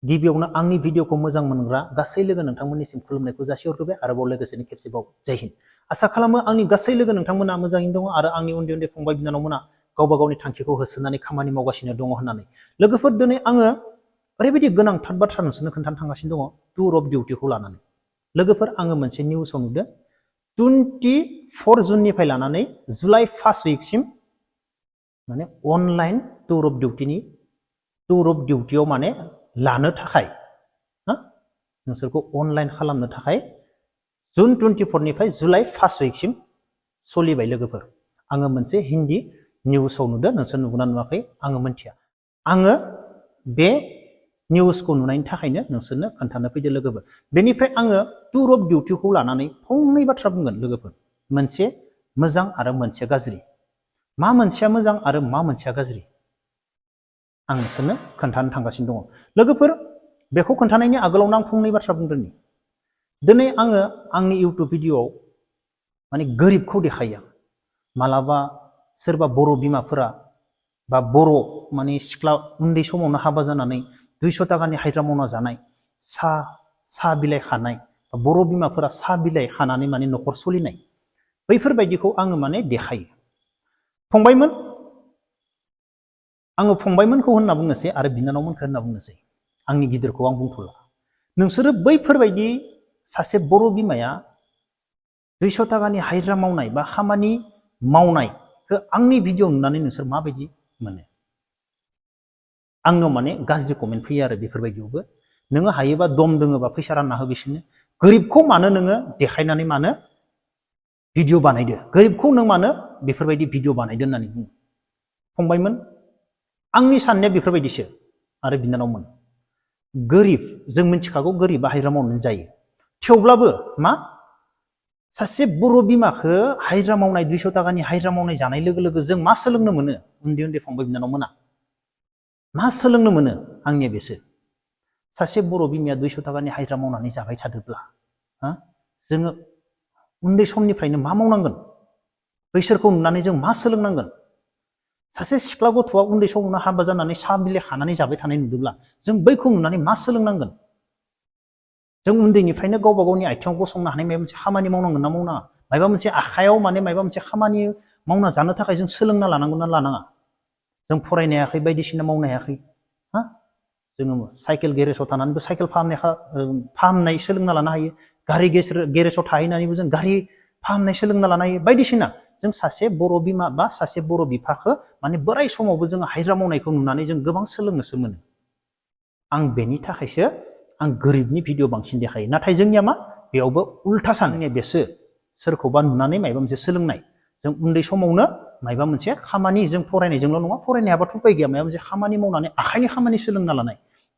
गिबियावनो आंनि भिडिअखौ मोजां मोनग्रा गासै लोगो नोंथांमोननिसिम खुलुमनायखौ जासिहरग्रोबाय आरोबाव लोगोसेनो खेबसेबाव जय हिन्द। आसा खालामो आंनि गासै लोगो नोंथांमोना मोजाङैनो दङ आरो आंनि उन्दै उन्दै फंबाय बिनानावमोना गावबा गावनि थांखिखौ होसोनानै खामानि मावगासिनो दङ होननानै। लोगोफोर दिनै आङो ओरैबायदि गोनांथार बाथ्रा नोंसोरनो खोन्थानो थांगासिनो दङ टुर अफ डिउटिखौ लानानै। लोगोफोर आङो मोनसे निउसाव नुदों 24 जुननिफ्राय लानानै जुलाइ 1 उइकसिम माने अनलाइन टुर अफ डिउटियाव माने लानो थाखाय नोंसोरखौ अनलाइन खालामनो थाखाय जुन 24 निफ्राय जुलाइ 1 उइकसिम सोलिबाय। लोगोफोर आङो मोनसे हिन्दी निउसाव नुदों, नोंसोर नुगोना नुवाखै आङो मिथिया। आङो बे निउसखौ नुनायनि थाखायनो नोंसोरनो खोन्थानो फैदो लोगोफोर। बेनिफ्राय आङो टुर अफ डिउटिखौ लानानै फंनै बाथ्रा बुंगोन लोगोफोर। मोनसे मोजां आरो मोनसे गाज्रि। मा मोनसेया मोजां आरो मा मोनसेया गाज्रि आं नोंसोरनो खोन्थानो थांगासिनो दङ। लोगोफोर बेखौ खोन्थानायनि आगोलावनो आं फंनै बाथ्रा बुंग्रोनि। दिनै आङो आंनि इउटुब भिडिअआव माने गोरिबखौ देखायो। मालाबा सोरबा बर' बिमाफोरा बा बर' माने सिख्ला उन्दै समावनो हाबा जानानै 200 टाकानि हाजिरा मावना जानाय, साहा बिलाइ खानाय, बर' बिमाफोरा साहा बिलाइ खानानै माने न'खर सोलिनाय, बैफोरबायदिखौ आङो माने देखायो। फंबायमोन, आङो फंबायमोनखौ होनना बुंनोसै आरो बिनानावमोनखौ होनना बुंनोसै। आंनि गिदिरखौ आं बुंथ'ला। नोंसोरो बैफोरबायदि सासे बर' बिमाया 200 टाकानि हाजिरा मावनाय बा खामानि मावनायखौ आंनि भिडिअ नुनानै नोंसोर माबायदि मोनो? आंनाव माने गाज्रि कमेन्ट फैयो आरो बेफोरबायदियावबो। नोङो हायोबा दम दोङोबा फैसा रानना हो बिसोरनो। गोरिबखौ मानो नोङो देखायनानै मानो भिडिअ बानायदो? गोरिबखौ नों मानो बेफोरबायदि भिडिअ बानायदो होननानै बुङो। फंबायमोन, आंनि साननाया बेफोरबायदिसो आरो बिनानावमोन। गोरिब, जों मिथिखागौ गोरिबा हाजिरा मावनानै जायो। थेवब्लाबो मा सासे बर' बिमाखौ हाजिरा मावनाय 200 टाकानि हाजिरा मावनाय जानाय लोगो लोगो जों मा सोलोंनो मोनो? उन्दै उन्दै फंबाय बिनानावमोना मा सोलोंनो मोनो? आंनिया बेसो। सासे बर' बिमाया 200 टाकानि हाजिरा मावनानै जाबाय थादोब्ला जोङो उन्दै समनिफ्रायनो मा मावनांगोन? बैसोरखौ नुनानै जों मा सोलोंनांगोन? सासे सिख्ला गथ'आ उन्दै समावनो हाबा जानानै साहा बिलाइ खानानै जाबाय थानाय नुदोंब्ला जों बैखौ नुनानै मा सोलोंनांगोन? जों उन्दैनिफ्रायनो गावबा गावनि आथिङाव गसंनो हानाय माबा मोनसे खामानि मावनांगोन ना मावनाङा? माबा मोनसे आखायाव माने माबा मोनसे खामानि मावना जानो थाखाय जों सोलोंना लानांगौ ना लानाङा? जों फरायनो हायाखै, बायदिसिना मावनो हायाखै, जोङो साइकेल गेरेजाव थानानैबो साइकेल फाहामनाय सोलोंना लानो हायो। गारि गेरेजाव थाहैनानैबो जों गारि फाहामनाय सोलोंना लानो हायो। बायदिसिना जों सासे बर' बिमा बा सासे बर' बिफाखौ माने बोराय समावबो जोङो हाजिरा मावनायखौ नुनानै जों गोबां सोलोंनोसो मोनो। आं बेनि थाखायसो आं गोरिबनि भिडिअ बांसिन देखायो। नाथाय जोंनिया मा बेयावबो उल्था साननाया बेसो, सोरखौबा नुनानै माबा मोनसे सोलोंनाय। जों उन्दै समावनो माबा मोनसे खामानि, जों फरायनायजोंल' नङा, फरायनो हायाबाथ' उपाय गैया, माबा मोनसे खामानि मावनानै आखाइनि खामानि सोलोंना लानाय,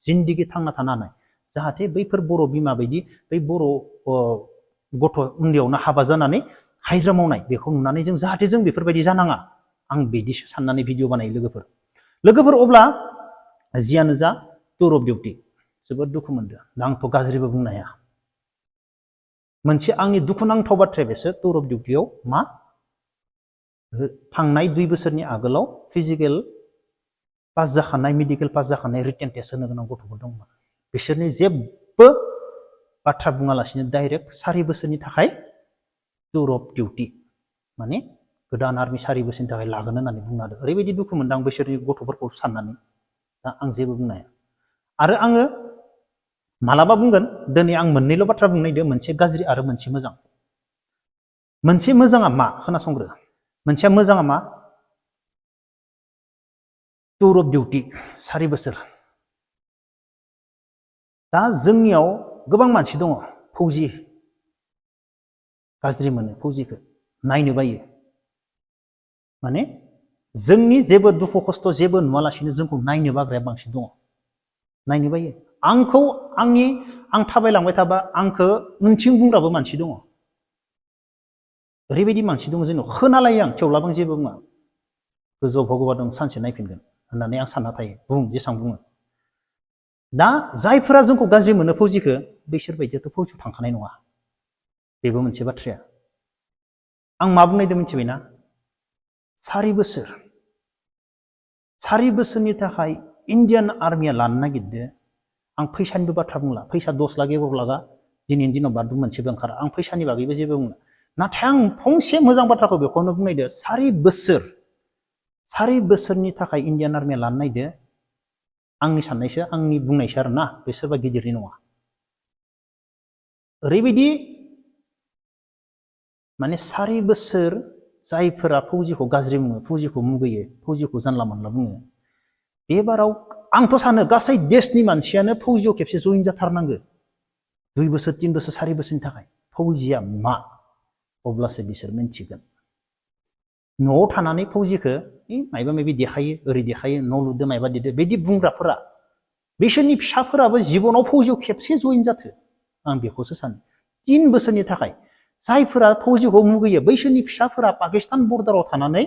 जिन्दगि थांना थानो हानाय। जाहाथे बैफोर बर' बिमा बायदि बै बर' गथ' उन्दैयावनो हाबा जानानै हाजिरा मावनाय बेखौ नुनानै जों जाहाथे जों बेफोरबायदि जानाङा, आं बिदिसो साननानै भिडिअ बानायो लोगोफोर। अब्ला जियानो जा टुर अफ डिउटि जोबोद दुखु मोनदों। आंथ' गाज्रिबो बुंनो हाया। मोनसे आंनि दुखुनांथाव बाथ्राया बेसो, टुर अफ डिउटियाव मा थांनाय 2 बोसोरनि आगोलाव फिजिकेल पास जाखानाय, मेडिकेल पास जाखानाय, रिटेन टेस्ट होनो गोनां गथ'फोर दंमोन। बिसोरनि जेबो बाथ्रा बुङालासिनो डाइरेक्ट 4 बोसोरनि थाखाय टुर अफ डिउटि माने गोदान आर्मि 4 बोसोरनि थाखाय लागोन होननानै बुंनो हादों। ओरैबायदि दुखु मोनदों आं बैसोरनि गथ'फोरखौ साननानै। दा आं जेबो बुंनो हाया। आरो आङो मालाबा बुंगोन, दिनै आं मोननैल' बाथ्रा बुंनो नागिरदों, मोनसे गाज्रि आरो मोनसे मोजां। मोनसे मोजाङा मा? खोनासंग्रो। मोनसेया मोजाङा मा? टुर अफ डिउटि 4 बोसोर। दा जोंनियाव गोबां मानसि दङ फौजि, गाज्रि मोनो फौजिखौ, नायनो बायो। माने जोंनि जेबो दुखु खस्थ' जेबो नुवालासिनो जोंखौ नायनो बाग्राया बांसिन दङ, नायनो बायो। आं थाबायलांबाय थाबा आंखौ उनथिं बुंग्राबो मानसि दङ। ओरैबायदि मानसि दङ जोंनाव, खोनालायो आं थेवब्लाबो आं जेबो बुङा। गोजौआव भगबान दं, सानसे नायफिनगोन होननानै आं सानना थायो, बुं जेसां बुङो। दा जायफोरा जोंखौ गाज्रि मोनो फौजिखौ, बैसोर बायदियाथ' फौजियाव थांखानाय नङा। बेबो मोनसे बाथ्राया। आं मा बुंनायदों मिथिबायना? 4 बोसोरनि थाखाय इण्डियान आर्मिया लानो नागिरदों आं फैसानिबो बाथ्रा बुंला फैसा 10 लाख 11 लाखा दिनैनि दिनाव बारदुं मोनसेबो ओंखारा आं फैसानि बागैबो जेबो बुंला नाथाय आं फंसे मोजां बाथ्राखौ बेखौनो बुंनायदो 4 बोसोरनि थाखाय इण्डियान आर्मिया लानो नायदो आंनि साननायसो आंनि बुंनायसो आरोना बे सोरबा गिदिरनि नङा ओरैबायदि माने 4 बोसोर जायफोरा फौजिखौ गाज्रि बुङो फौजिखौ मुगैयो फौजिखौ जानला मोनला बुङो बे बाराव आंथ' सानो गासै देशनि मानसियानो फौजियाव खेबसे जइन जाथारनांगो 2 बोसोर 3 बोसोर 4 बोसोरनि थाखाय फौजिया मा अब्लासो बिसोर मिन्थिगोन न'आव थानानै फौजिखौ मायबा मायबि देखायो ओरै देखायो न' लुदो मायबा देदो बिदि बुंग्राफोरा बिसोरनि फिसाफोराबो जिबनाव फौजियाव खेबसे जइन जाथो आं बेखौसो सानो 3 बोसोरनि थाखाय जायफोरा फौजिखौ मुगैयो बैसोरनि फिसाफोरा पाकिस्तान बर्डाराव थानानै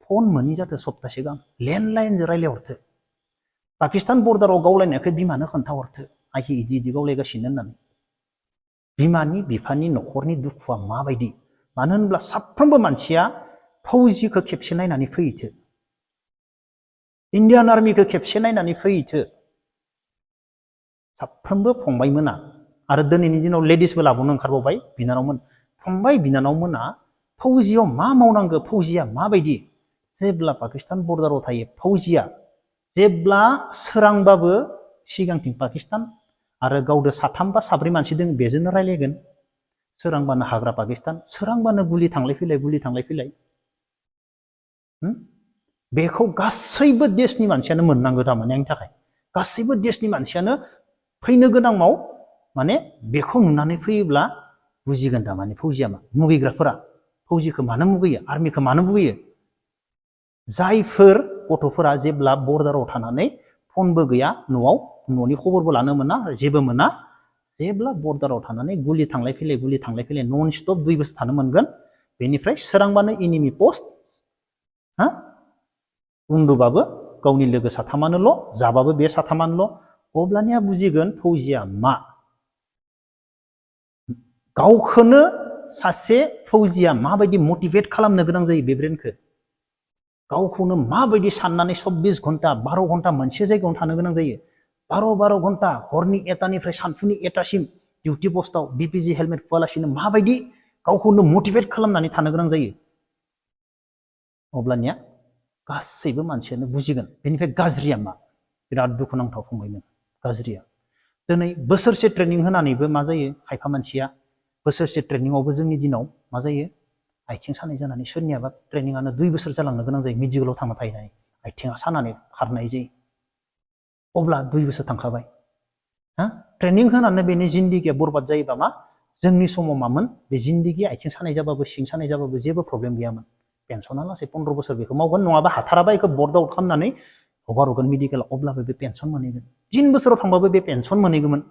फन मोनि जाथो सप्तासे गाहाम लेन्डलाइनजों रायलायहरथो पाकिस्तान बर्डाराव गावलायनायखौ बिमानो खोन्थाहरथो आइखि इदि गावलायगासिनो होननानै बिमानि बिफानि न'खरनि दुखुआ माबायदि मानो होनब्ला साफ्रोमबो मानसिया फौजिखौ खेबसे नायनानै फैथो इण्डियान आर्मिखौ खेबसे नायनानै फैथो साफ्रोमबो फंबायमोना आरो दिनैनि दिनाव लेडिसबो लाबोनो ओंखारबावबाय बिनानावमोन फंबाय बिनानावमोना फौजियाव मा मावनांगौ फौजिया माबायदि जेब्ला पाकिस्तान बर्डाराव थायो फौजिया जेब्ला सोरांबाबो सिगांथिं पाकिस्तान आरो गावदो 3 बा 4 मानसि दङ बेजोंनो रायलायगोन सोरांबानो हाग्रा पाकिस्तान सोरांबानो गुलि थांलाय फैलाय बेखौ गासैबो देशनि मानसियानो मोननांगौ थारमाने आंनि थाखाय गासैबो देशनि मानसियानो फैनो गोनाङाव माने बेखौ नुनानै फैयोब्ला बुजिगोन थारमाने फौजिया मा मुगैग्राफोरा फौजिखौ मानो मुगैयो आर्मिखौ मानो मुगैयो जायफोर गथ'फोरा जेब्ला बर्डाराव थानानै फनबो गैया न'आव न'नि खबरबो लानो मोना जेबो मोना जेब्ला बर्डाराव थानानै गुलि थांलाय फैलाय नन स्टप 2 बोसोर थानो मोनगोन बेनिफ्राय सोरांबानो एनिमि पोस्ट उन्दुबाबो गावनि लोगो 3 जाबाबो बे 3 अब्लानिया बुजिगोन फौजिया मा गावखौनो सासे फौजिया माबायदि मटिभेट खालामनो गोनां जायो बे ब्रेनखौ गावखौनो माबायदि साननानै 24 घन्टा 12 घन्टा मोनसे जायगायावनो थानो गोनां जायो 12 घन्टा हरनि 1टानिफ्राय सानफुनि 1टासिम डिउटि पस्टआव बिपिजि हेलमेट फुवालासिनो माबायदि गावखौनो मटिभेट खालामनानै थानो गोनां जायो अब्लानिया गासैबो मानसियानो बुजिगोन बेनिफ्राय गाज्रिया मा बिराद दुखुनांथाव फंबायमोन गाज्रिया दिनै बोसोरसे ट्रेनिं होनानैबो मा जायो खायफा मानसिया बोसोरसे ट्रेनिंआवबो जोंनि दिनाव मा जायो आथिं सानाय जानानै सोरनियाबा ट्रेनिंआनो 2 बोसोर जालांनो गोनां जायो मेडिकेलाव थांना थाहैनाय आथिङा सानानै खारनाय जायो अब्ला 2 बोसोर थांखाबाय ट्रेनिं होनानै बेनि जिन्दगिया बरबाद जायोबा मा जोंनि समाव मामोन बे जिन्दगि आथिं सानाय जाबाबो सिं सानाय जाबाबो जेबो प्रब्लेम गैयामोन पेन्सना लासै 15 बोसोर बेखौ मावगोन नङाबा हाथाराबा बेखौ बर्ड आउट खालामनानै हगारहरगोन मेडिकेलाव अब्लाबो बे पेन्सन मोनहैगोन 3 बोसोराव थांबाबो बे पेन्सन मोनहैगौमोन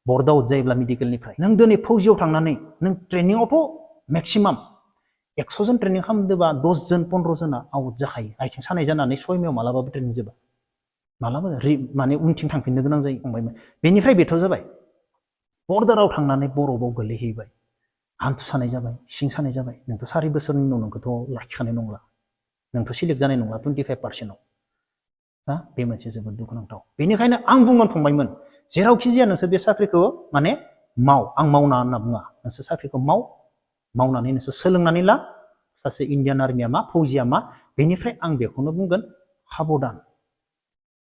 बर्ड आउट जायोब्ला मेडिकेलनिफ्राय नों दिनै फौजियाव थांनानै नों ट्रेनिंआवथ' मेक्सिमाम 100 जन ट्रेनिं खालामदोंबा 10 जन 15 जना आउट जाखायो आथिं सानाय जानानै 6 मायाव मालाबाबो ट्रेनिं जोबा मालाबा माने उनथिं थांफिननो गोनां जायो फंबायमोन बेनिफ्राय बेथ' जाबाय बर्डाराव थांनानै बरफआव गोलैहैबाय हान्थु सानाय जाबाय सिं सानाय जाबाय नोंथ' 4 बोसोरनि उनाव नोंखौथ' लाखिखानाय नंला नोंथ' सिलेक्ट जानाय नंला 25% बे मोनसे जोबोद दुखुनांथाव बेनिखायनो आं बुंगोन फंबायमोन जेरावखि जाया नोंसोर बे साख्रिखौ माने माव आं मावना होनना बुङा नोंसोर साख्रिखौ मावनानै नोंसोर सोलोंनानै ला सासे इण्डियान आर्मिया मा फौजिया मा बेनिफ्राय आं बेखौनो बुंगोन साबधान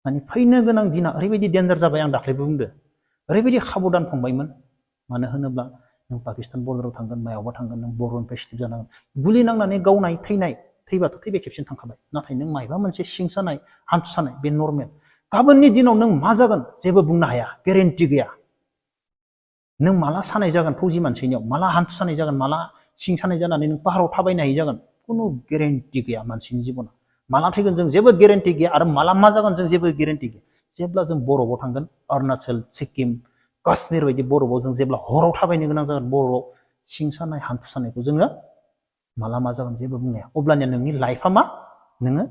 माने फैनो गोनां दिना ओरैबायदि डेन्जार जाबाय आं दाख्लैबो बुंदो ओरैबायदि साबधान फंबायमोन मानो होनोब्ला नों पाकिस्तान बर्डाराव थांगोन मायावबा थांगोन नों बर'निफ्राय स्लिप जानांगोन गुलि नांनानै गावनाय थैबाथ' थैबाय खेबसेनो थांखाबाय नाथाय नों मायबा मोनसे सिं सानाय हान्थु सानाय बे नर्मेल गाबोननि दिनाव नों मा जागोन जेबो बुंनो हाया गेरेन्टि गैया नों माला सानाय जागोन फौजि मानसिनियाव माला हान्थु सानाय जागोन माला सिं सानाय जानानै नों पाहाराव थाबायनो हायै जागोन खुनु गेरेन्टि गैया मानसिनि जिबना माला थैगोन जों जेबो गेरेन्टि गैया आरो माला मा जागोन जों जेबो गेरेन्टि गैया जेब्ला जों बरफआव थांगोन अरुणाचल सिक्किम काश्मीर बायदि बरफआव जों जेब्ला हराव थाबायनो गोनां जागोन बरफआव सिं सानाय हान्थु सानायखौ जोङो माला मा जागोन जेबो बुंनो हाया अब्लानिया नोंनि लाइफआ मा नोङो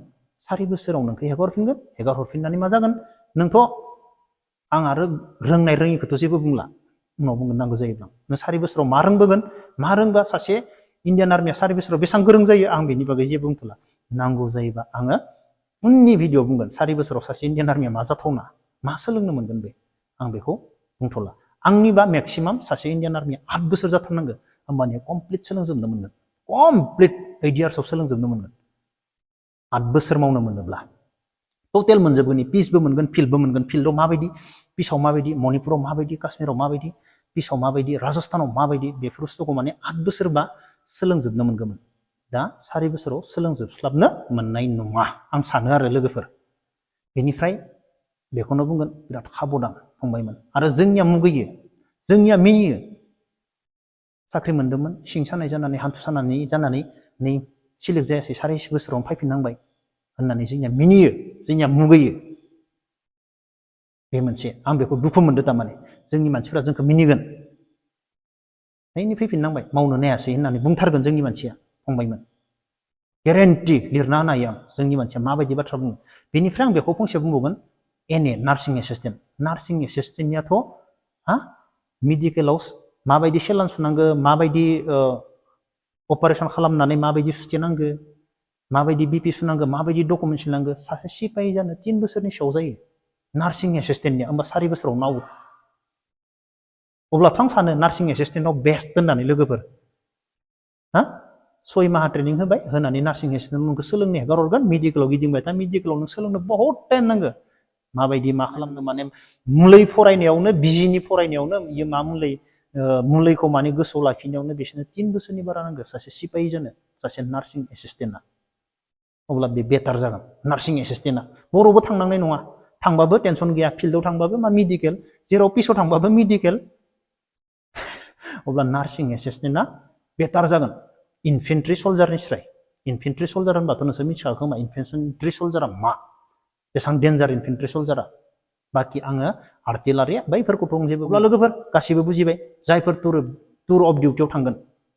4 बोसोराव नोंखौ हेगारहरफिननानै मा जागोन नोंथ' आं आरो रोंनाय रोङिखौथ' जेबो बुंला उनाव बुंगोन नांगौ जायोब्ला नों 4 बोसोराव मा रोंबोगोन मा रोंबा सासे इण्डियान आर्मिया 4 बोसोराव बेसेबां गोरों जायो आं बेनि बागै जेबो बुंथ'ला नांगौ जायोबा आङो उननि भिडिअ बुंगोन 4 बोसोराव सासे इण्डियान आर्मिया मा जाथावना मा सोलोंनो मोनगोन बे आं बेखौ बुंथ'ला आंनिबा मेक्सिमाम सासे इण्डियान आर्मिया 8 बोसोर जाथारनांगौ होमबानिया कमप्लिट सोलोंजोबनो मोनगोन कमप्लिट 8 इयार्सआव सोलोंजोबनो मोनगोन 8 बोसोर मावनो मोनोब्ला टटेल मोनजोबगोन पिसबो मोनगोन फिल्डबो मोनगोन फिल्डआव माबायदि पिसाव माबायदि मणिपुराव माबायदि काश्मीराव माबायदि पिसाव माबायदि राजस्थानाव माबायदि बेफोर बुस्थुखौ माने 8 बोसोरबा सोलोंजोबनो मोनगौमोन दा 4 बोसोराव सोलोंजोबस्लाबनो मोननाय नङा आं सानो आरो लोगोफोर बेनिफ्राय बेखौनो बुंगोन बिराद खाबदान फंबायमोन आरो जोंनिया मुगैयो जोंनिया मिनियो साख्रि मोन्दोंमोन सिं सानाय जानानै हान्थु सानानै जानानै नै सिलेक्ट जायासै 4 बोसोरावनो फैफिननांबाय होननानै जोंनिया मिनियो जोंनिया मुगैयो बे मोनसे आं बेखौ दुखु मोनदों थारमाने जोंनि मानसिफ्रा जोंखौ मिनिगोन नैनि फैफिननांबाय मावनो नायासै होननानै बुंथारगोन जोंनि मानसिया फंबायमोन गेरेन्टि लिरना होनाय आं जोंनि मानसिया माबायदि बाथ्रा बुङो बेनिफ्राय आं बेखौ फंसे बुंबावगोन एनए नार्सिं एसिस्टेन्टनियाथ' मेडिकेलाव माबायदि सेलान सुनांगौ माबायदि अपारेसन खालामनानै माबायदि सुथेनांगौ माबायदि बिपि सुनांगौ माबायदि डकुमेन्ट सुनांगौ सासे सिपाहि जानो 3 बोसोरनि सायाव जायो नार्सिं एसिस्टेन्टनिया होमबा 4 बोसोराव मावो अब्लाथ' आं सानो नार्सिं एसिस्टेन्टआव बेस्ट होननानै लोगोफोर 6 माहा ट्रेनिं होबाय होनानै नार्सिं एसिस्टेन्ट नोंखौ सोलोंनो हेगारहरगोन मेडिकेलाव गिदिंबाय दा मेडिकेलाव नों सोलोंनो बहुत टाइम नांगौ माबायदि मा खालामनो माने मुलि फरायनायावनो बिजिनि फरायनायावनो बियो मा मुलिखौ माने गोसोआव लाखिनायावनो बिसोरनो 3 बोसोरनि बारा नांगौ सासे सिपाहि जानो सासे नार्सिं एसिस्टेन्टआ अब्ला बे बेटार जागोन नार्सिं एसिस्टेन्टआ बर'बो थांनांनाय नङा थांबाबो टेनसन गैया फिल्डआव थांबाबो मा मेडिकेल जेराव पिसाव थांबाबो मेडिकेल अब्ला नार्सिं एसिस्टेन्टआ बेटार जागोन इनफेन्ट्रि सल्जारनिफ्राय इनफेन्ट्रि सल्जार होनबाथ' नोंसोर मिथिखागौ खोमा इनफेन्ट्रि सल्जारा मा बेसेबां डेन्जार इनफेन्ट्रि सल्जारा बाखि आङो आर्टिलारि बैफोरखौथ' बुंजोबो अब्ला लोगोफोर गासिबो बुजिबाय जायफोर टुर अफ डिउटियाव थांगोन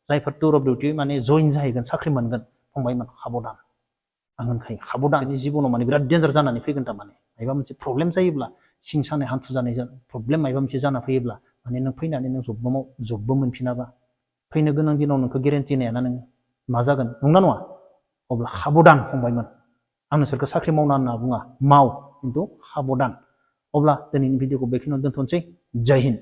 जायफोर टुर अफ डिउटि माने जइन जाहैगोन साख्रि मोनगोन फंबायमोन खाबदान आं होनखायो खाबदान जिबनाव माने बिराद डेन्जार जानानै फैगोन थारमाने माबा मोनसे प्रब्लेम जायोब्ला सिं सानाय हान्थु जानाय प्रब्लेम माबा मोनसे जाना फैयोब्ला माने नों फैनानै नों जबबो मोनफिनाबा फैनो गोनां दिनाव नोंखौ गेरेन्टि होनायाना नों मा जागोन नंना नङा अब्ला खाबदान फंबायमोन आं नोंसोरखौ साख्रि मावना होनना बुङा माव खिन्थु खाबदान अब्ला दिनैनि भिडिअखौ बेखिनियाव दोनथ'नोसै जय हिन्द